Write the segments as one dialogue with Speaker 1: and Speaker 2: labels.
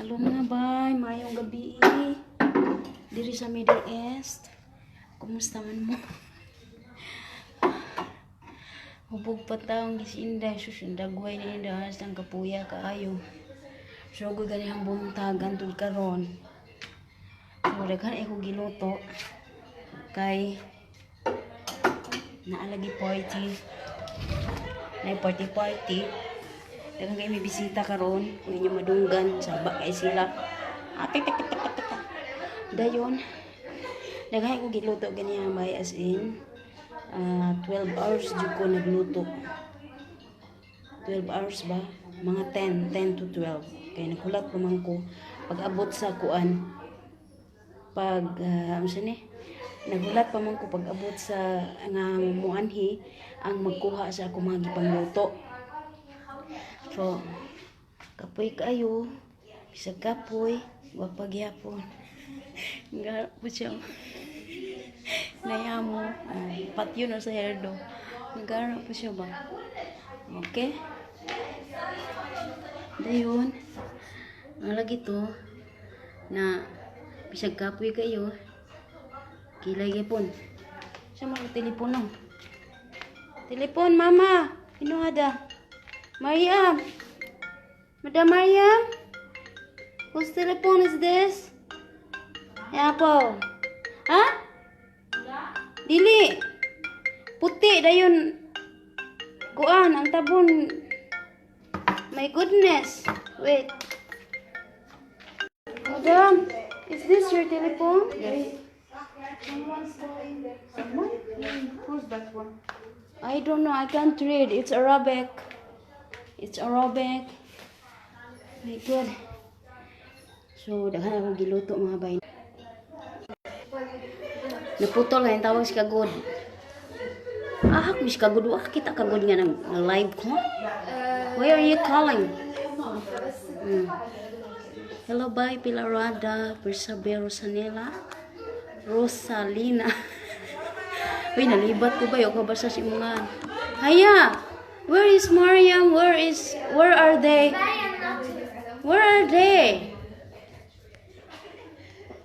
Speaker 1: Hello, mga bay, maayong gabi diri sa Middle East. Kumusta man mo? Hubog pa taong gisinda, susundagway ni inda ang kapuya kaayo. So, gani ang buntag antud karon. So, daghan ay ko giluto kay naa lagi party. Na party party. Daghan kay may bisita karon, kung inyo madunggan, saba kay sila. Ah, tek tek tek tek tek tek. Dayon. Daghan ko giluto ganiya, bay, as in 12 hours jud ko nagluto. 12 hours ba? Mga 10, 10 to 12. Kay naghulat pa man ko pag abot sa kuan. Pag unsa ni? Naghulat pa man ko pag abot sa nga muanhi ang magkuha sa ako mga gipangluto. So, kapoy kaayo. Bisag kapoy, wa gyapon. Nga po siya. Nayamo. Ay, patyo na sa herdo. Nagara po siya ba? Okay? Dayon. Ang lagi to na bisag kapoy kayo, kilay gyapon. Siya mga telepono. Telepon, Mama. Kinuha da. Mariam. Madam Mariam? Whose telephone is this? Apple. Ha? Dili. Puti dayon. Kuan ang tabon. My goodness. Wait. Madam, is this your telephone?
Speaker 2: Yes. Someone's calling. Someone? Who's that one?
Speaker 1: I don't know. I can't read. It's Arabic. It's Arabic. My God. So, daghan akong giluto, mga bay. Naputol nga yung tawag si Kagod. Ah, si Kagod. Ah, kita Kagod nga nang live ko. Why are you calling? Hello, bye, Pilarada, Bersabe Rosanela, Rosalina. Uy, nalibat ko ba? Yung kabasa si mga. Haya! Where is Mariam? Where are they? Where are they?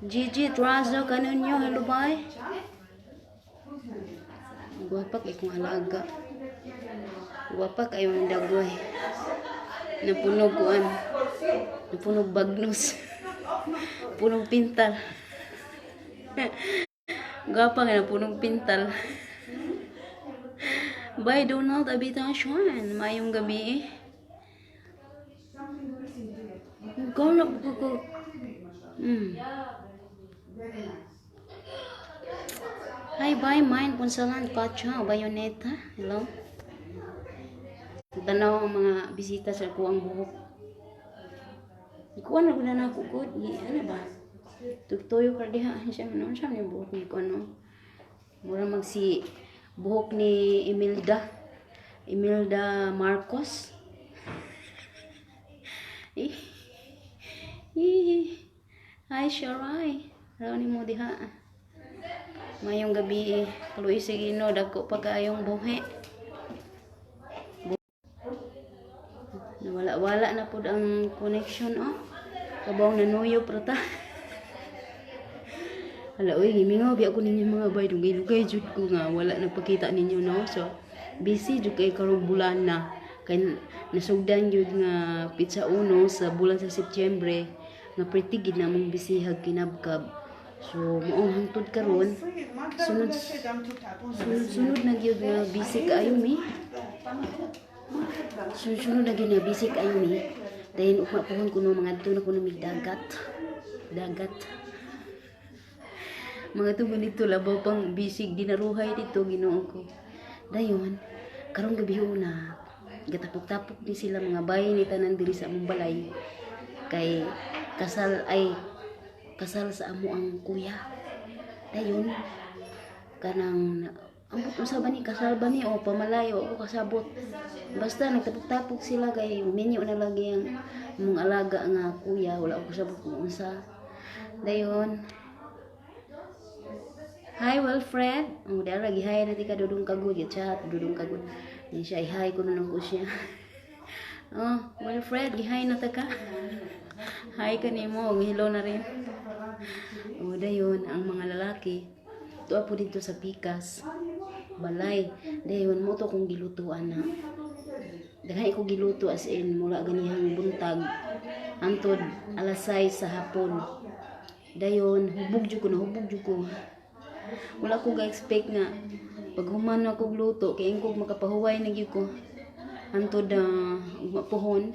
Speaker 1: Gigi Trazo, kanunyo, hello, bye. Gwapa kay kong alaga. Gwapa kayo ng dagway. Napunog kuan. Napunog bagnos. Punog pintal. Gwapa nga napunog pintal. Bye, Donald Abitasyon. Mayong gabi eh. Gana ko ko. Hi, bye, mine, Punsalan, Kacha, Bayoneta. Hello. Tanaw ang mga bisita sa kuang buhok. Kuan na ko na ako gud. Ano ba? Tugtuyo ka diha siya no siya ni buhok ni ko ano. Mura mag si buhok ni Imelda. Imelda Marcos. Eh. Eh. Hi, Sharai. Hello ni mo diha. Mayong gabi eh. Kaluoy sa Ginoo, dagko pa kaayong buhi. Nawala-wala na pud ang connection oh. Kabawng nanuyo prata. Hala oy, gimingaw biya ko ninyo, mga bay, dugay-dugay jud ko nga wala na pagkita ninyo, no. So busy jud kay karong bulan na kay nasugdan jud nga petsa 1 sa bulan sa Setyembre nga pretty gid namong bisihag kinabkab. So maong hangtod karon sunod sunod sunod na gyud nga busy kaayo mi. Sunod-sunod na gyud nga busy kaayo mi. Dayon ugma pohon kuno mangadto na kuno mig dagat. Dagat. Mga tumo nito labaw pang bisig dinaruhay dito, Ginoo ko. Dayon karong gabi una gatapok-tapok ni sila, mga bay, ni tanan diri sa among balay kay kasal ay kasal sa amo ang kuya. Dayon kanang ambot unsa ba ni, kasal ba ni o pamalay o ako kasabot. Basta nagtapok-tapok sila kay minyo na lagi ang among alaga nga kuya, wala ako kasabot kung unsa. Dayon, hi, Wilfred. Ang dara gihay na ti ka dudong kagud, chat dudong kagud. Ni siya i-hi ko na ko siya. Oh, Wilfred, gihay na ta ka. Hi kanimo, ug hello na rin. O dayon ang mga lalaki tuwa po dito sa pikas. Balay. Dayon mo to kung gilutuan na. Daghan ko giluto, as in mula ganihang buntag hantod alas 6 sa hapon. Dayon hubog jud ko na, hubog jud ko. Wala ko ga-expect nga pag human ako og luto kay ingkog makapahuway na gyud ko. Hantod na mapuhon.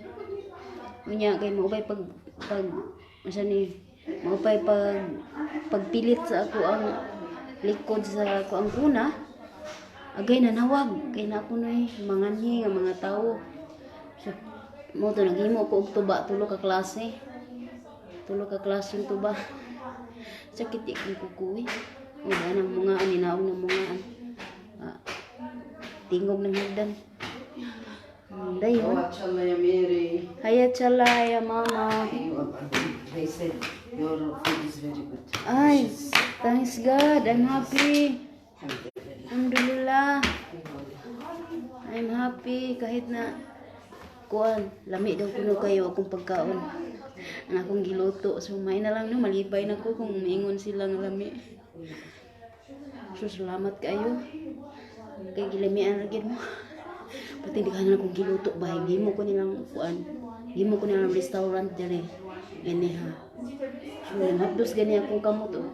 Speaker 1: Unya kay maubay pag pag asa ni, maupay pag pagpilit sa ako ang likod sa ako ang kuna. Agay nanawag kay na ako noy manganhi nga mga tawo. So, mo to naghimo ko og tuba, tulo ka klase. Tulo ka klase yung tuba. Sakit ikong kuko eh. O ba nang mungaan, ninaog ng mungaan. Ah, tingog ng hagdan. Dayon.
Speaker 3: Chalaya Mary.
Speaker 1: Hiya Chalaya, mama.
Speaker 3: They said your food is very good.
Speaker 1: Ay, thanks God. I'm happy. Alhamdulillah. I'm happy kahit na kuan, lami daw kuno kayo akong pagkaon. Ang akong giluto. So may na lang no, malipay na ko kung maingon sila nga lami. So salamat kayo. Kay gilamian ra gyud mo. Pati di ka na akong giluto ba, gimo ko nilang kuan. Gimo ko nilang restaurant dire. Gani ha. So hapdos gani akong kamot oh.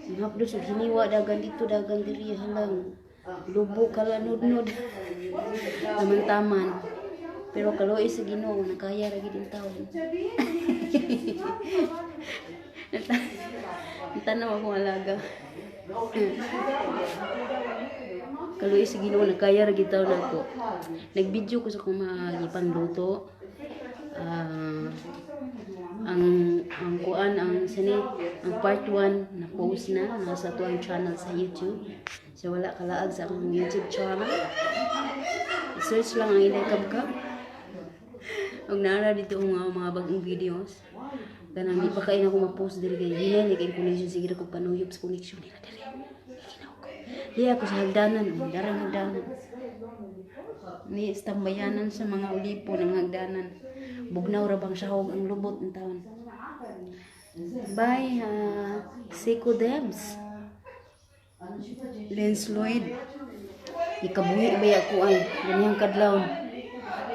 Speaker 1: Ang hapdos og hiniwa dagan dito, dagan diri, halang. Lubo kala nudnod. Taman-taman. Pero kaluoy sa Ginoo, nakaya ra gid taon. Tanaw akong alaga. Kaluoy sa Ginoo, nakaya ra gid taon nako. Nag-video ko sa akong mga gipanluto. Ah, ang kuan, ang sani, ang part 1 na post na nasa ato ang channel sa YouTube. So wala kalaag sa akong YouTube channel. Search lang ang Inday Kabkab. Ug naara dito ang mga bagong videos. Kanang di pa kay na ako ma-post diri kay hinay ni kay connection, sige ra ko panuyop sa connection nila diri. Ginaw ko. Di ako sa hagdanan, oh, darang hagdanan. Ni istambayanan sa mga ulipo ng hagdanan. Bugnaw ra bang sahog ang lubot ng taon. Bye, ha. Seiko Debs. Lens Lloyd. Ikabuhi ba ako ay ganihang kadlawon.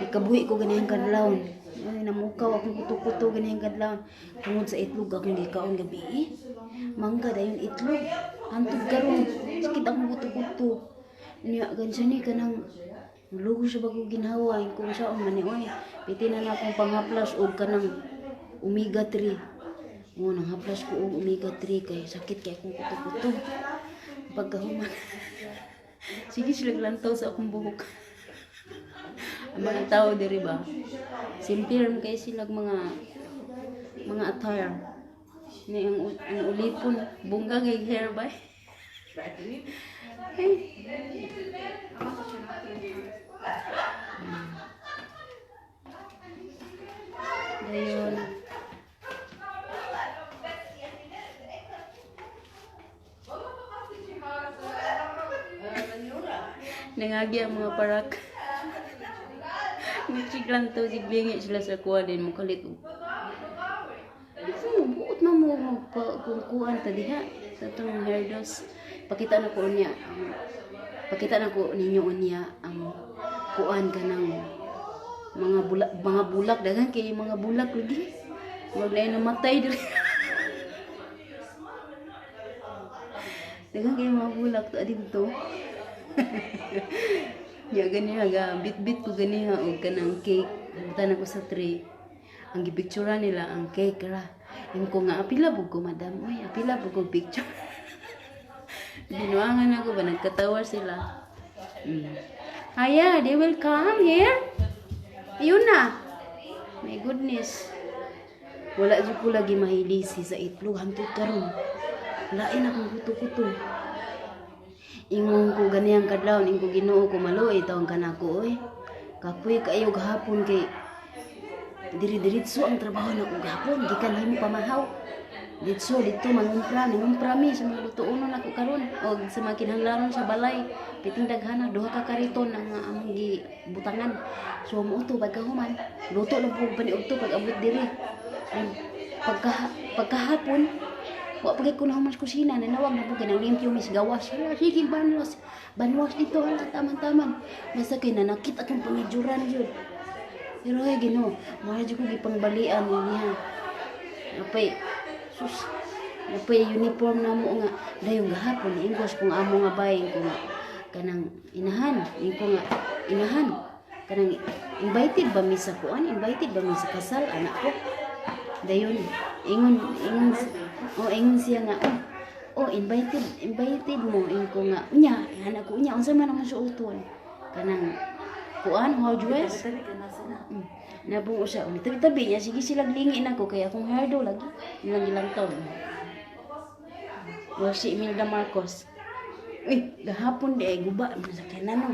Speaker 1: Ikabuhi ko ganihang kadlawon. Ay, namukaw akong kuto-kuto ganihang kadlawon. Tungod sa itlog akong gikaon gabi eh. Mangga dayon itlog. Hantod karon sakit akong kuto-kuto. Niya gansa ni kanang lugo sa bago ginhawa kung saon man ni oy. Piti na na akong panghaplas og kanang omega 3. Mo nang haplas ko og omega 3 kay sakit kay akong kuto-kuto. Pagkahuman. Sige sila lantaw sa akong buhok. Ang mga tao diri ba? Simple ram kay sila mga attire. Ni ang ulipon bungga kay hair ba? Hey. Dayon. Nangagi ang mga parak. Nagsiglang to, sigbingi sila sa kuha din, mukalit. Oh, buot na mo magpakungkuan ta diha sa itong hair dos. Pakita na ko niya. Pakita na ko ninyo unya ang kuan ka ng mga bulak daghan kay mga bulak lagi. Wag na namatay diri. Daghan kay mga bulak to didto. Ya gani ga bit-bit ko ganiha og kanang cake. Butan ako sa tray. Ang gipicture nila ang cake ra. Yung ko nga apila bug ko, madam. Oy, apila bug ko picture. Binuangan ako ba, nagkatawa sila. Aya, they will come here. Ayun na. My goodness. Wala jud ko lagi mahilisi sa itlog hantod karon. Lain akong kuto-kuto. Ingon ko ganiyang kadlawon, ingon ko, Ginoo ko, maluoy taon ka nako oy. Kapoy kayo gahapon kay diri-diritso ang trabaho nako gahapon gikan himo pamahaw. Ditso dito mangumpra, nangumpra mi sa mga lutuonon nako karon og sa mga kinahanglanon sa balay. Piting daghana, duha ka kariton ang among gibutangan. So mo to pagkahuman, luto lang po paniudto pag abot diri. Then, pagkahapon, wa pa ko na sa kusina, nanawag na po kay nang limpyo mis gawas. Hala, sige, banwas. Banwas dito, hala, taman-taman. Basta kay nanakit akong pangijuran yun. Pero ay, Ginoo, mura jud ko gipangbalian niya. Napay, sus, napay uniform na mo nga dayon gahapon ingos kung amo nga bayin ko nga kanang inahan, ko nga inahan kanang invited ba mi sa kuan, invited ba mi sa kasal anak ko. Dayon ingon oh, ingon siya nga, Oh, invited, invited mo." Ingon ko nga, unya anak ko, unya unsa man ang suoton kanang kuan, how dress.
Speaker 3: Tabi ka na sila.
Speaker 1: Nabong usa, uli tabi-tabi niya, sige sila lingi na ko kay akong hairdo lagi. Ilang ilang taon. Wa si Imelda Marcos. Uy, gahapon di ay guba man sa no.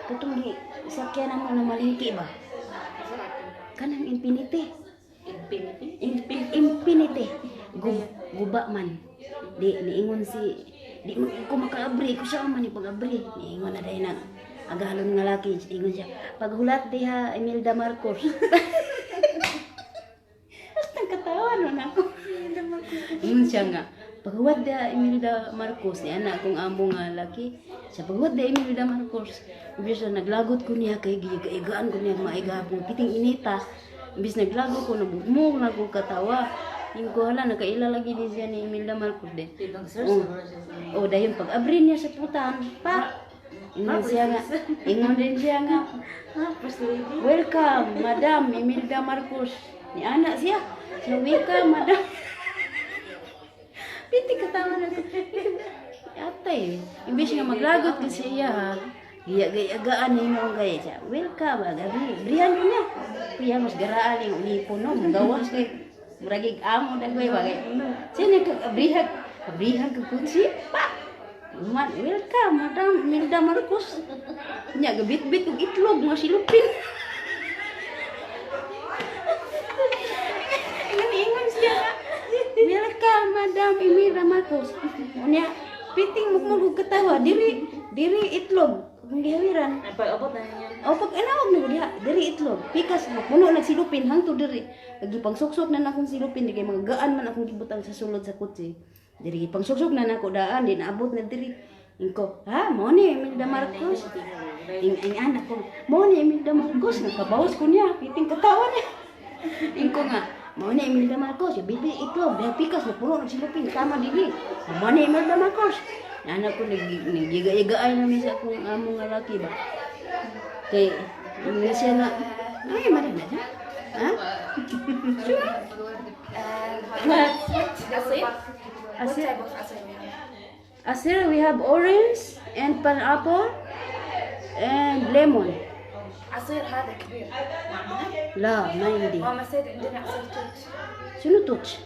Speaker 1: Katong gi sakyanan mo na malingki ba? Kanang Infinity.
Speaker 3: Infinity.
Speaker 1: Infinity. Guba man. Di niingon si di man ko makaabri ko siya man ni pag-abri. Niingon na dahil nag agalon nga laki, ingon siya. Paghulat diha Imelda Marcos. Basta katawa no na ako. Ingon siya nga, "Paghuwat diha Imelda Marcos," ni anak kong amo nga laki. Siya, "Paghuwat diha Imelda Marcos." Imbis na naglagot ko niya kay giigaan ko niya maigahapon piting inita. Imbis naglagot ko, nabugmog na ko katawa. Yung ko hala, nakaila lagi din siya ni Imelda Marcos din.
Speaker 3: Nag-search
Speaker 1: Oh.
Speaker 3: na siya sa
Speaker 1: O dayon pag abri niya sa putan, pa. Ingon siya nga, ingon din siya nga,
Speaker 3: First lady.
Speaker 1: "Welcome, Madam Imelda Marcos." Ni anak siya. Siya, "Welcome, Madam." Piti katawa na ko. Atay, imbes nga maglagot kasi siya ha. Giya-giyagaan ni mo gaya siya. "Welcome, gabi." Brihan ko niya. Priya mas garaan yung unipo no, gawas kay muragig amo dagway bagay. Siya niya kag abrihag, abrihag kag kutsi. Pa. Man, "Welcome, Madam Imelda Marcos." Nya gabit-bit og itlog nga silupin. Ingon-ingon siya nga, "Welcome, Madam Imelda Marcos." Unya, piting mo mo katawa diri diri itlog. Kung gihawiran.
Speaker 3: Ay, pag-abot na niya.
Speaker 1: O pag anawag na ko diha, diri itlog. Pikas mo puno nagsilupin hangtod diri. Nagipangsuksok na nakong silupin di kay mga gaan man akong gibutang sa sulod sa kotse. Diri gipangsuksok na nako daan di naabot na diri. Ingko, "Ha, mo ni Imelda Marcos." Ing ing anak ko, "Mo ni Imelda Marcos," nakabawas ko niya, piting katawa niya. Ingko nga, "Mo ni Imelda Marcos, bibi itlog, dahil pikas na puno nagsilupin, tama dili. Mo ni Imelda Marcos." Anak ko nag nagyiga-yigaan namin sa akong amo nga laki ba. Kay hindi siya na, ay, madam na siya. Ha? What?
Speaker 2: عصير. What
Speaker 1: عصير.
Speaker 2: type of عصير we have?
Speaker 1: عصير, we have orange and pineapple and lemon.
Speaker 2: عصير هذا كبير معنا؟
Speaker 1: لا، ما عندي.
Speaker 2: ماما said عندنا عصير توت.
Speaker 1: Sino touch?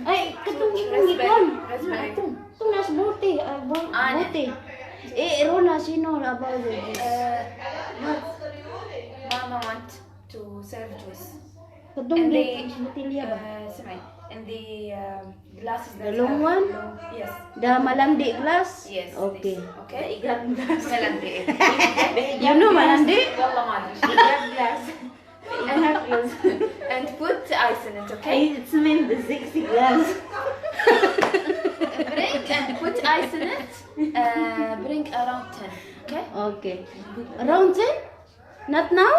Speaker 1: Ay, katong
Speaker 2: Raspberry.
Speaker 1: ngipon.
Speaker 2: Raspberry.
Speaker 1: Itong nasa bote. Ay,
Speaker 2: Ah,
Speaker 1: bote. Eh, Rona, sino about this?
Speaker 2: Mama want to serve juice.
Speaker 1: Katong
Speaker 2: And they-
Speaker 1: botilya ba?
Speaker 2: سمعي, in the glasses
Speaker 1: The
Speaker 2: that
Speaker 1: long
Speaker 2: have
Speaker 1: one?
Speaker 2: long- Yes.
Speaker 1: The malandi glass?
Speaker 2: Yes.
Speaker 1: Okay.
Speaker 2: This. Okay.
Speaker 3: Igat glass.
Speaker 2: ملندي.
Speaker 1: You know malandi?
Speaker 2: والله ما ادري.
Speaker 3: Igat glass. Igat glass.
Speaker 2: And put ice in it, okay?
Speaker 3: Ay, it's mean the sexy glass.
Speaker 2: Bring and put ice in it. Bring around 10, okay?
Speaker 1: Okay. Around 10? Not now?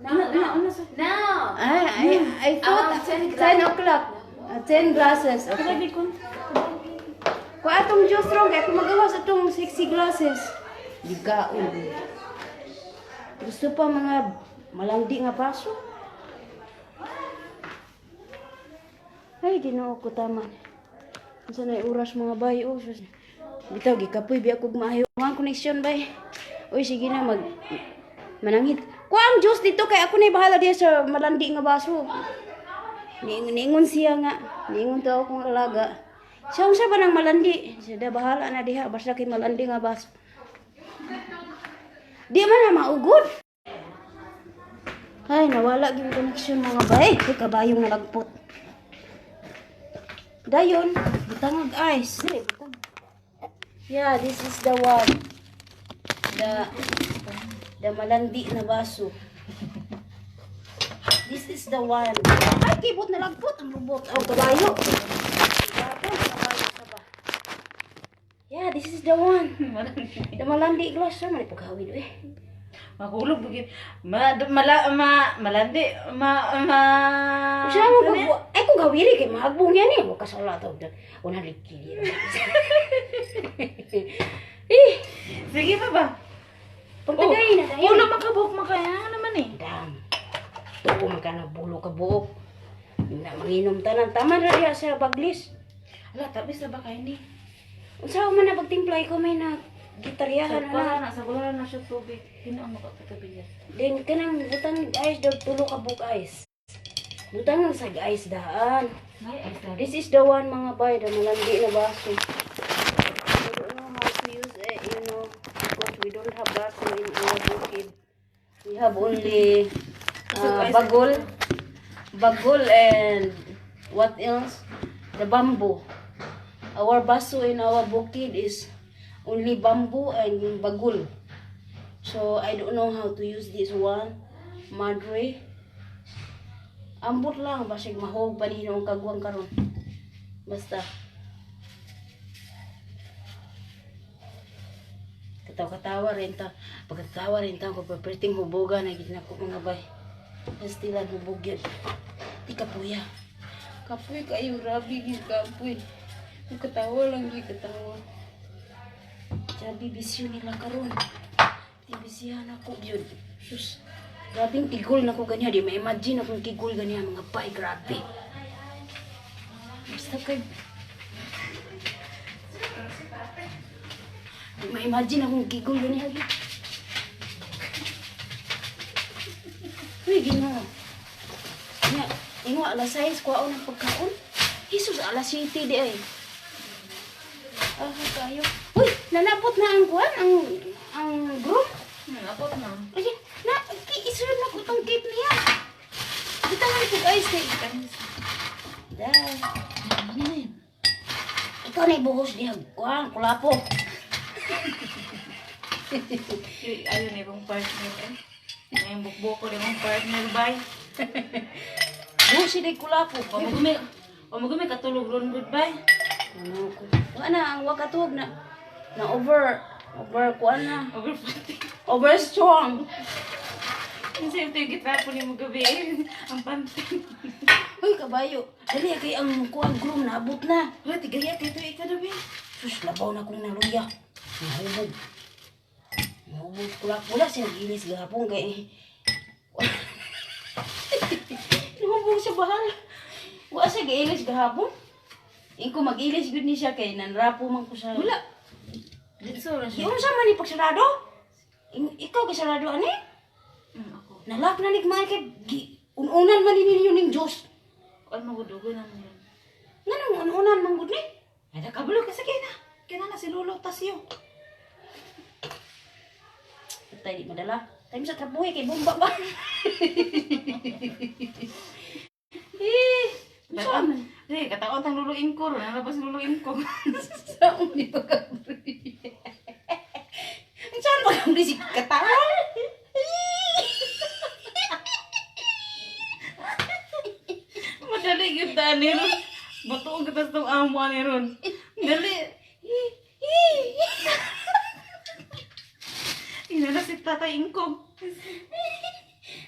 Speaker 2: Now, now. Now.
Speaker 1: I thought
Speaker 2: Around 10
Speaker 1: 10 o'clock. 10 glasses. Okay. Kuha atong juice ron, kaya kung magawas atong sexy glasses. Gigaon. Gusto pa mga malandi nga baso. Ay, Ginoo ko taman. Unsa na oras mga bay oh. Sus. Bitaw gikapoy biya kog maayo. Ang connection bay. Uy, sige na mag manangit. Kuha ang juice dito kay ako na bahala diya sa malandi nga baso. Niingon siya nga. Niingon to akong alaga. Siya unsa ba nang malandi? Siya da bahala na diha basta kay malandi nga baso. Di man na maugod. Ay, nawala gyud connection mga bay. Uy, kabayong nalagpot. Dayon, butangag ice. Dili, butang. Yeah, this is the one. The malandi na baso. This is the one. Ay, kibot na lagpot ang robot. Aw, kabayo. Gapon, kabayo sa ba. Yeah, this is the one. The Malandi glass. Sir, man pagkawid eh.
Speaker 3: Makulog bugin. Ma mala ma malandi ma ma.
Speaker 1: Siya mo pag ay kung gawili kay mahagbong yan eh. Wa kasala to. 100 kilo. Eh,
Speaker 3: Sige pa ba?
Speaker 1: pagtagay na tayo.
Speaker 3: Ulo makabuk makaya naman eh.
Speaker 1: Dam. Tuo man ka na bulo ka buok. Na manginom tanan. Tama na diya sa baglis.
Speaker 3: Ala, tabis na ba kayo ni?
Speaker 1: Unsa man na pagtimpla ikaw may na gitaryahan
Speaker 3: Sa
Speaker 1: na.
Speaker 3: na, sa wala na siya tubig. Hinaon mo ka katabi niya.
Speaker 1: Then kanang butang ice daw tulo ka buok ice. Butang lang sa ice daan.
Speaker 3: May ice na.
Speaker 1: This is the one, mga bay, the malandi na baso. I don't know how to use it, because we don't have baso in our bukid. We have only bagol, bagol and what else? The bamboo. Our baso in our bukid is only bamboo and yung bagol. So I don't know how to use this one. Madre. Ambot lang basig mahog pa ni ang kagwang karon. Basta. Katawa-katawa rin ta. Pagkatawa rin ta, kung paperting huboga na gid nako, mga bay. Pastilan hubog yun. Di ka puya.
Speaker 2: Kapoy kayo, rabi gyud kapoy. Katawa lang gyud katawa.
Speaker 1: Grabe bisyo nila karon. Di bisyahan ako yun. Sus. Grabing tigol na ko ganyan. Di ma-imagine akong tigol ganyan, mga bay. Grabe. Basta kay... Di ma-imagine akong gigol ganyan. Uy, ginoo. Nya, ingo alas 6 kuwaon ang pagkaon. Jesus, alas 7 di ay. Ah, kayo. Uy, nanabot na ang kuan, ang groom.
Speaker 3: Nalapot na.
Speaker 1: Ay, na isunod na ko tong tape niya. Bitangan ko guys kay. Da.
Speaker 3: Ano na yun?
Speaker 1: Ikaw na ibuhos diha kuan, kulapo.
Speaker 3: Ayun na ibang partner eh. Ngayon bukbuk ko rin yung partner bay.
Speaker 1: Buhos siya kulapo.
Speaker 3: O magumi katulog ron goodbye.
Speaker 1: Ano ko? Wa na ang wakatug na na over over kuan na.
Speaker 3: Over pati.
Speaker 1: Over strong.
Speaker 3: Kasi ito yung gitapon ni mo gabi eh. Ang pantin.
Speaker 1: Uy, kabayo. Dali kay ang kuan groom naabot na.
Speaker 3: Uy, tigaya kay ito ikaw gabi.
Speaker 1: Sus, labaw na kong naluya. Nahubog. Nahubog ko lang. Wala siya nagilis gahapon kay... Nahubog siya bahal. Wala siya giilis gahapon. Ingko mag-ilis gud ni siya kay nanrapo man ko sa...
Speaker 3: Wala. Dito ra siya.
Speaker 1: Yung sa man ni pagsarado? Ikaw kay sarado ani?
Speaker 3: Ako.
Speaker 1: Nalak na nigmay kay ununan man ni ninyo ning Diyos.
Speaker 3: Ay, magudugo na mo yun.
Speaker 1: Nganong ununan man gud ni?
Speaker 3: Ay, nakabulo kasi kaya na. Kaya na si Lolo Tasyo.
Speaker 1: Patay di madala. Time sa trabuhi kay bomba ba? Eh, saan man?
Speaker 3: Di, kataon tang Lolo Ingkor. Nalabas si Lolo Ingkor.
Speaker 1: Saan di ba kabri? Saan ba kabri si katawan?
Speaker 3: Madali gyud ta ni ron. Batuon kita sa tong amo ni ron. Dali. Ina na si Tatay Ingkong.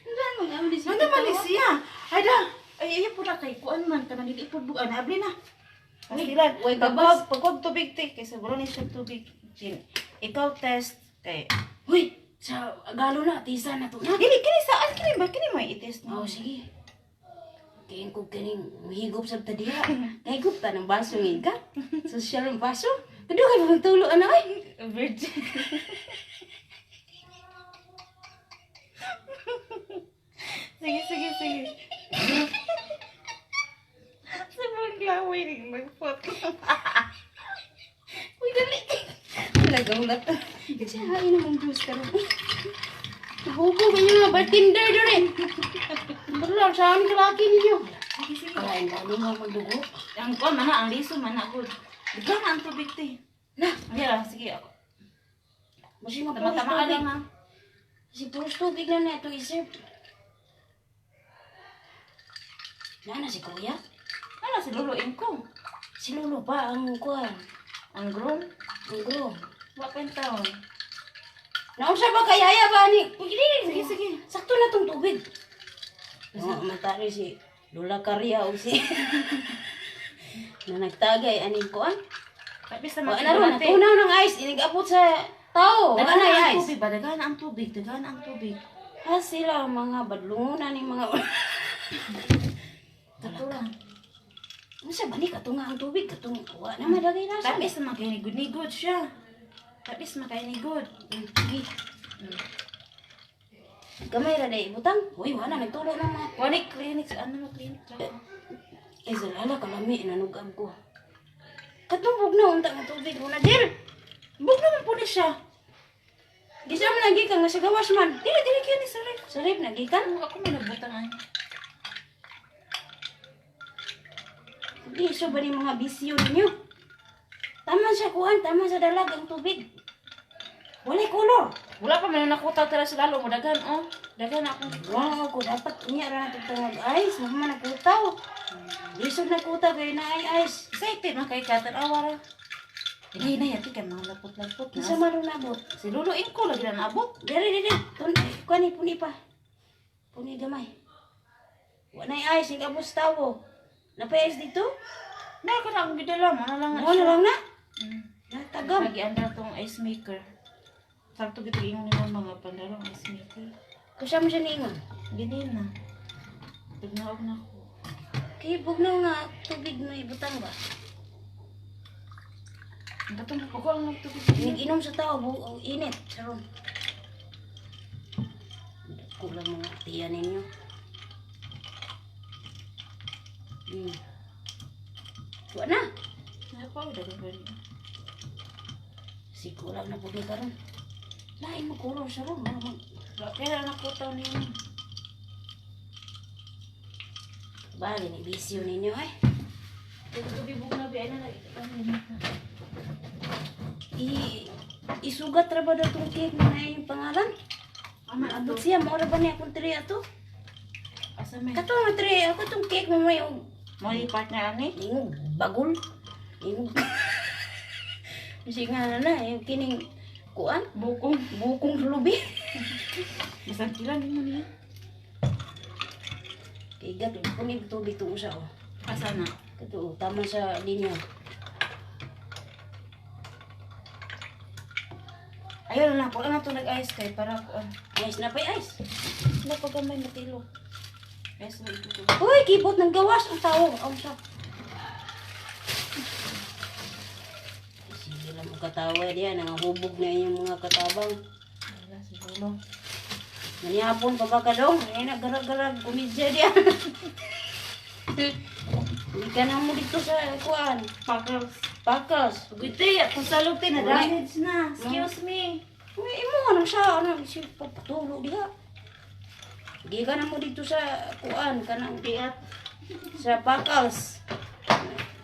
Speaker 1: Saan man kabri si
Speaker 3: Ano man ni siya? Ay da. Ay ay pud kay kuan man kanang dili pud bugan abli na.
Speaker 1: Uy,
Speaker 3: Ay,
Speaker 1: uy, gabas.
Speaker 3: Pagwag tubig te kay siguro ni siya tubig. Jin. Ikaw test kay
Speaker 1: Uy, sa galo na, tisa na to na.
Speaker 3: Dili kini saan kini ba kini may i-test
Speaker 1: Oh,
Speaker 3: no.
Speaker 1: sige. Kain ko kaning mahigop sa tadiha. Kahigop ta ng baso ngayon ka. Social ang baso. Kado kay magtulo ano ay.
Speaker 3: Virgin. Sige, sige, sige. Sa mga laway rin mag-photo.
Speaker 1: Uy, dali. Nagaulat. Kasi hain namang juice karon. Buko kayo nga bartender dere. Wala saan kalaki ninyo.
Speaker 3: Sige, sige.
Speaker 1: Kain ka nga magdugo.
Speaker 3: Ang kuan man na, ang liso man na good. Bigla na ang tubig te.
Speaker 1: Na,
Speaker 3: Ay, ah, sige ako.
Speaker 1: Masi mapuros
Speaker 3: Tama-tama
Speaker 1: tubig.
Speaker 3: lang ha.
Speaker 1: Kasi puros tubig na na ito isip. Nana si kuya?
Speaker 3: Ano si Lolo Ingko?
Speaker 1: Si Lolo pa ang kuan.
Speaker 3: Ang groom?
Speaker 1: Ang groom.
Speaker 3: Wa pa yung taon.
Speaker 1: Naunsa ba kay haya ba ni?
Speaker 3: Sige, sige.
Speaker 1: Sakto na tong tubig. No, matari si Lola Karya o si na nagtagay aning kuan.
Speaker 3: Tapos sa
Speaker 1: Wa
Speaker 3: mga
Speaker 1: na ron, natunaw ng ice, inigabot sa tao. Wa
Speaker 3: Daghan
Speaker 1: na
Speaker 3: ang
Speaker 1: ice.
Speaker 3: tubig ba? Daghan ang tubig. Daghan ang tubig.
Speaker 1: Ha sila mga badlungon ni mga
Speaker 3: Kato lang.
Speaker 1: Unsa ba ni kato nga ang tubig katong wa na madagay nasa.
Speaker 3: Tapos sa mga kainigod-nigod siya. Tapos makainigod.
Speaker 1: Sige. Gamay ra day butang. Uy, wala nagtulo na mga.
Speaker 3: Wani clinic. Ano mo clinic lang?
Speaker 1: Ay zalala kalami nanugab ko. Katong bugnaw unta nga tubig mo na dir.
Speaker 3: Bug naman po ni siya.
Speaker 1: Di sa man nagikan nga sa gawas man.
Speaker 3: Dili, dili kaya ni sa ref.
Speaker 1: Sa ref nagikan.
Speaker 3: Ano ako may nagbutang ay.
Speaker 1: Di so ba ni mga bisyo ninyo? Tama sa kuan, tama sa dalag ang tubig. Walay kolor.
Speaker 3: Wala pa man nakutaw tara sa lalo mo daghan oh. Daghan ako.
Speaker 1: Wow, ko dapat niya ra nato tawag ice, mahman nagkutaw. Lisod nagkutaw kay na ay ice.
Speaker 3: Excited man kay katan awara. Dili na yati kay mga lapot-lapot
Speaker 1: Unsa
Speaker 3: na.
Speaker 1: man ron nabot?
Speaker 3: Si Lolo Ingko lagi na naabot.
Speaker 1: Dere dere, tun kuan ni puni pa. Puni gamay. Wa nay ice ing abos tawo. Napay ice dito?
Speaker 3: Na ko na akong gidala mo na lang.
Speaker 1: Mo na lang na.
Speaker 3: Mm.
Speaker 1: Natagam.
Speaker 3: Lagi andar tong ice maker. Sakto gito ingon ni mama nga pandarong ice maker.
Speaker 1: Kusa mo siya niingon.
Speaker 3: Gini na. Tugnaog na ko.
Speaker 1: Kay bugnaw nga tubig may butang ba?
Speaker 3: Ang katong ko ang nagtubig.
Speaker 1: Nag-inom sa tao, bu ang init. Saron. Kulang mga tiya ninyo. Wa na.
Speaker 3: Napa daghan ba ni?
Speaker 1: Si kulang na pud ni karon. Lain mo kulor sa ron.
Speaker 3: Wa kaya na nakutaw niyo.
Speaker 1: Bali ni bisyo ninyo ay.
Speaker 3: Tubig bugnaw bi ay na lagi.
Speaker 1: I isugat ra ba daw tong cake na na yung pangalan?
Speaker 3: Ama
Speaker 1: Abot siya mo ra ba niya akong tray ato?
Speaker 3: Asa may?
Speaker 1: Kato nga tray ako tong cake mo may og
Speaker 3: Mo ni partner ani?
Speaker 1: ingog bagol. Ingog. Kasi nga na yung kining kuan
Speaker 3: Bukong.
Speaker 1: bukong sulubi.
Speaker 3: Bisan kila nimo niya.
Speaker 1: Kay gat punig tubig to usa oh.
Speaker 3: Asa na?
Speaker 1: Kato oh, tama sa linya.
Speaker 3: Ayun na, wala na to nag-ice kay para ko.
Speaker 1: Ice na pa'y ice.
Speaker 3: Wala pa gamay matilo. Ice na ito.
Speaker 1: Uy, kibot ng gawas ang tao. Ang sa. Sige lang mo katawa diyan, nangahubog na inyong mga katabang.
Speaker 3: Wala si Lolo.
Speaker 1: Manihapon pa ba ka dong? Ay, naggarag-garag, kumidya diyan. Hindi ka na mo dito sa kuan.
Speaker 3: Pakals.
Speaker 1: Pakas.
Speaker 3: Gute, akong salog te na damage na. Excuse me.
Speaker 1: Uy, imo anong siya, ano, si papatulo diha. Di ka na mo dito sa kuan, kanang
Speaker 3: Piat.
Speaker 1: sa pakals.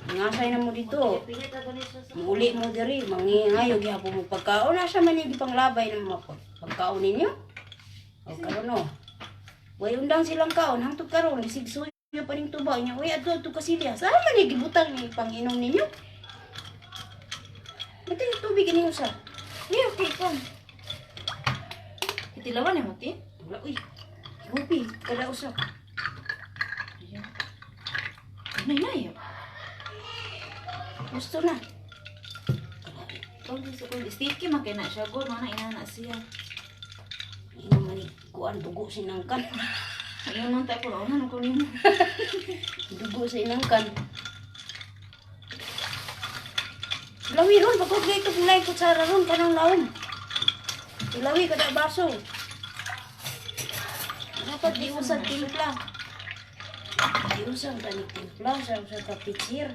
Speaker 1: Ngasay na mo dito.
Speaker 3: Piat ako ni siya sa.
Speaker 1: Muli mo diri, mangingayo gihapon mo pagkaon asa man yung panglabay ng mga pagkaon ninyo. O karon no. Way undang silang kaon hangtod karon sigsuyo pa ning tuba niya. Uy adto adto kasilya. Sa man yung gibutang ni panginom ninyo? Mati yung tubig ini usa.
Speaker 3: Uy, okay kon. Itilawan ni mo ti?
Speaker 1: Wala uy. Gupi kada usa.
Speaker 3: Ayan. Nay nay.
Speaker 1: Gusto na.
Speaker 3: Kung sa kung sticky man kay na siya gud mana inana siya.
Speaker 1: Inom man ni kuan dugo sinangkan.
Speaker 3: Ayun nang tayo ko ano ko nimo.
Speaker 1: Dugo sa inangkan. Lawi ron, pagod gay ito gulay kutsara ron, kanang lawom. Ilawi kada baso. Dapat di usag timpla. Di usag tani timpla sa usag ka pitsir.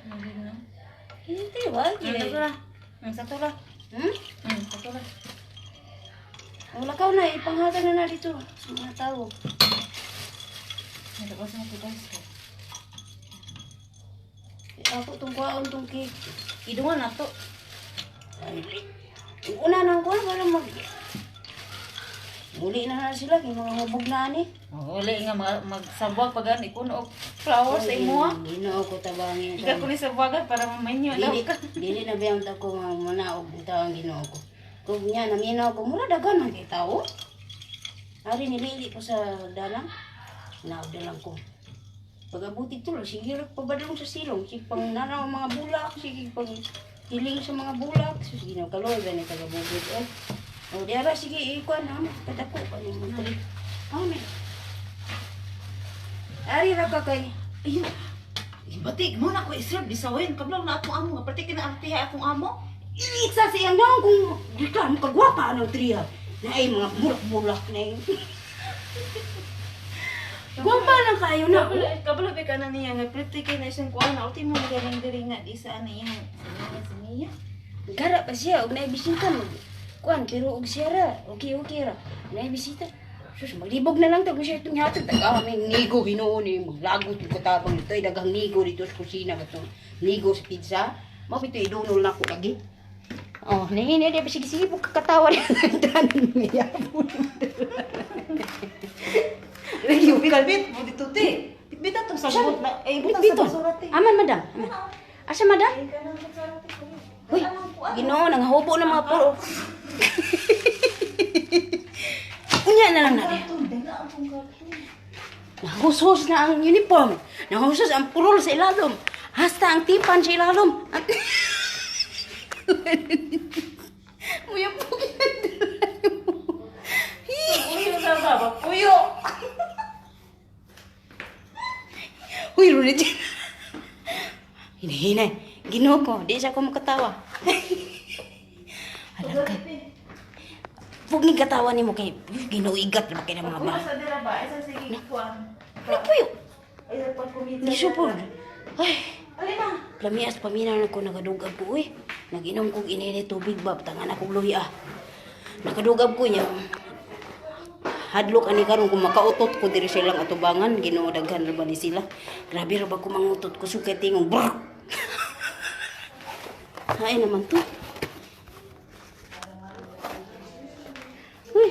Speaker 1: Hindi, wag.
Speaker 3: Ang ra. Ang sa ra.
Speaker 1: Hmm?
Speaker 3: Sa ra.
Speaker 1: Wala ka na, ipanghatag na na dito sa mga tao.
Speaker 3: Nagabas na ko guys.
Speaker 1: Ako tong kuwaon tong cake.
Speaker 3: Idungan na to.
Speaker 1: Ay, una nang kuwan, wala mag... Muli na na sila, kay mga hubog na ani.
Speaker 3: Uli nga magsabwag pag ani kuno og Flowers sa imo ah.
Speaker 1: Ginoo ko, tabangin.
Speaker 3: Ika ko ni sa buwagan para mamanyo daw
Speaker 1: Dili,
Speaker 3: ka.
Speaker 1: dili na biyang ta ko nga manaog bitaw ang Ginoo ko. Kung niya naminaw ko mura daghan man kay tao. Ari nilili ko sa dalang. Naog na lang ko. Pag-abuti tulo, sige ra pabadlong sa silong, sige pang nanaw ang mga bulak, sige pang hiling sa mga bulak, sige na kaloy gani taga bukid eh. O di ara sige ikuan ha, kadako pa ni mo tri. Ame. Ari ra ka kay
Speaker 3: Ayun. Batik mo na ko i-serve di sa wayon kablaw na akong amo nga perti kinaartiha akong amo.
Speaker 1: Iiksa sa iyang naong kung di ka mo kagwapa anong triya. Na ay mga bulak-bulak na yun. Gwapa lang kayo na.
Speaker 3: Kabalo kabalo ba ka na niya nga perti kay na siyang kuan na ultimo magaling diri nga di sa ana iyang sa niya.
Speaker 1: Gara pa siya, og naibisita mag kuan pero og siya ra, okay okay ra. Naibisita. Sus, maglibog na lang tag siya itong hatag. Tag ah, may nigo hinuon ni maglagot yung katabang dito. Ay, daghang nigo dito sa kusina katong nigo sa pizza. Mao bito idunol na ko lagi. Oh, nahini di sige sige buk katawa ni tanan niya. Lagi
Speaker 3: Bitbit mo dito te. Bitbit atong sabot na ay butang sa
Speaker 1: Bitbiton.
Speaker 3: basura te.
Speaker 1: Aman, madam. Aman. Asa, madam?
Speaker 3: Ay kanang kutsara te.
Speaker 1: Uy, Ginoo, nanghubo na mga puro. Unya na lang na.
Speaker 3: Karton, dala akong karton.
Speaker 1: Nahushos na ang uniform. Nahushos ang purol sa ilalom. Hasta ang tipan sa ilalom. Muya po.
Speaker 3: Uyo sa baba, puyo.
Speaker 1: Uy, Ronit. Hinahinay. Ginoo ko, di siya ko makatawa. Alam ka. Huwag ni katawa ni mo kay uy, Ginoo igat na ba kay ng mga
Speaker 3: Uyo
Speaker 1: ba.
Speaker 3: sa dira ba? Isa sige kuan.
Speaker 1: Ano po yun?
Speaker 3: Ay sa pagkumita.
Speaker 1: Di supod. Ay,
Speaker 3: Alin na?
Speaker 1: lamias paminaw na ko nagadugab ko uy. Nag-inom kog inini tubig ba tangan akong luya. Nakadugab ko niya. Hadlok ani karon kung makautot ko diri sa ilang atubangan, Ginoo daghan ra ba ni sila. Grabe ra ba ko mangutot ko sukay tingong brr. Hain naman to. Uy.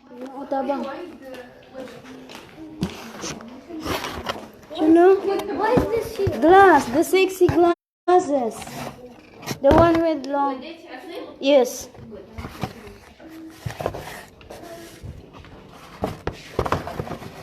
Speaker 1: Ginoo tabang. Ano?
Speaker 2: What is this here?
Speaker 1: Glass, the sexy glasses. The one with long. Yes.